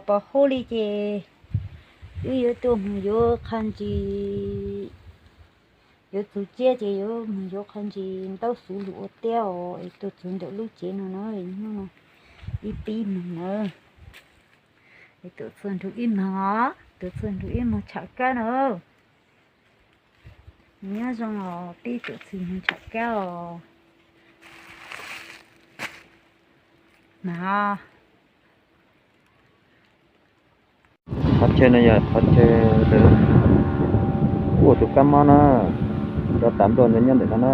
Pos hub li ces wb yuav tuaj mus yuav qha ntsis, yuav txug tsiab ces yuav mus yuav qha ntsis ntaub xuv lug ua tiab os, es tuaj txug ntawm lub tsev no na, ib pib moog na, es tuaj txug nrug ib moog os, tuaj txug nrug ib moog tsham kab na. Nyob zoo os, peb tuaj txug moog tsham kab os. Na, qhov chaw no yog qhov chaw ntawm ua tus kab mob na, rov tas nplua ntawd nyob ntawm no na.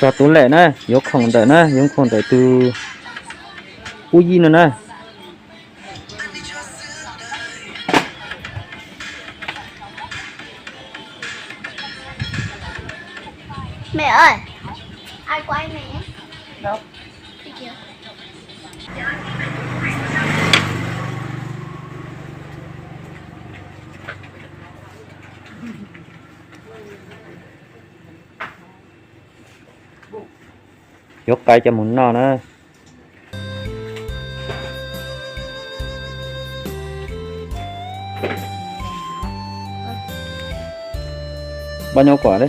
Tso tub lem na, yuav khoom ntawm na, yuav khoom ntawm tus pub yij no na. Mẹ ơi, ai quay mẹ? Đâu? Đi kìa. Yuav qai cov mus noj na. Bao nhiêu quả đấy?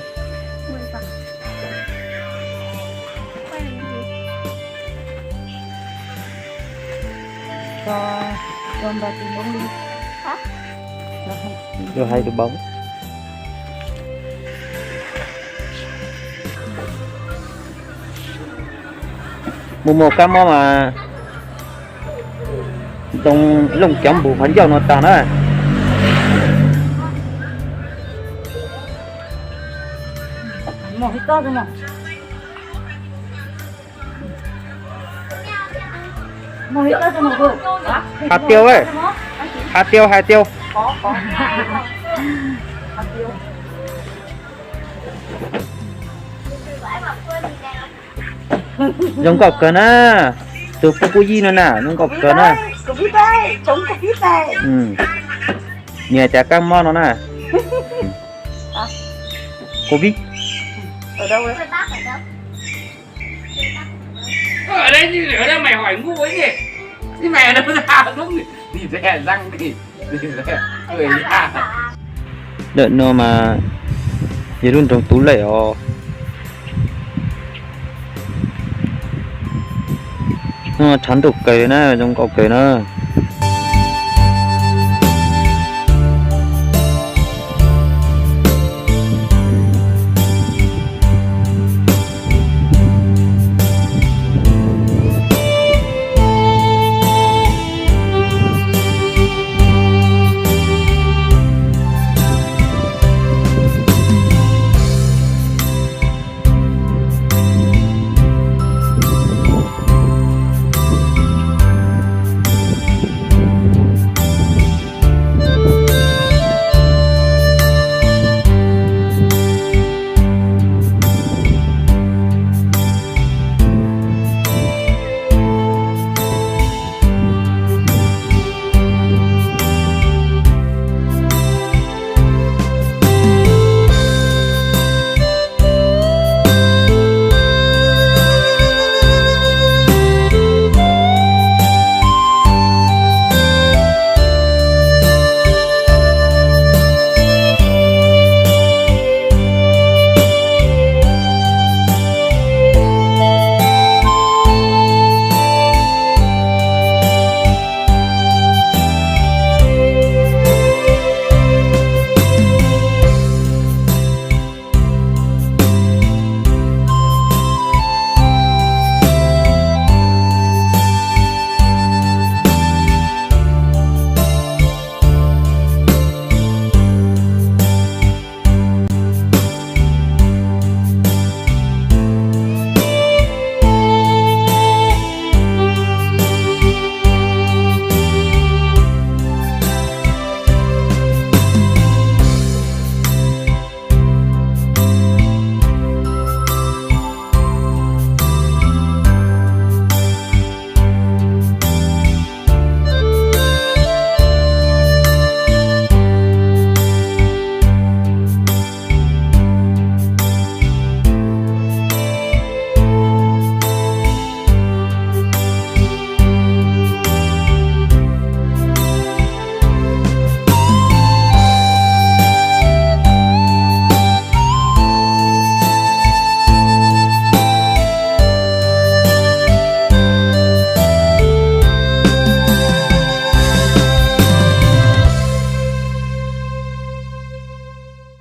Cho, cho ba túi bóng đi. Hả? Cho hai túi bóng. Mus mus kab mob mas zoo looj cov npus qhov ncauj no tag na. Hais tiêu, hais tiêu, hais tiêu. Zoo nkauj kawg na, tus pub pub yij no na, zoo nkauj kawg na. Nias cas kab mob no na. Covid. Ntawm no mas yog lub nroog Tub Lem os. Tshav ntuj kawg na, zoo nkauj kawg na.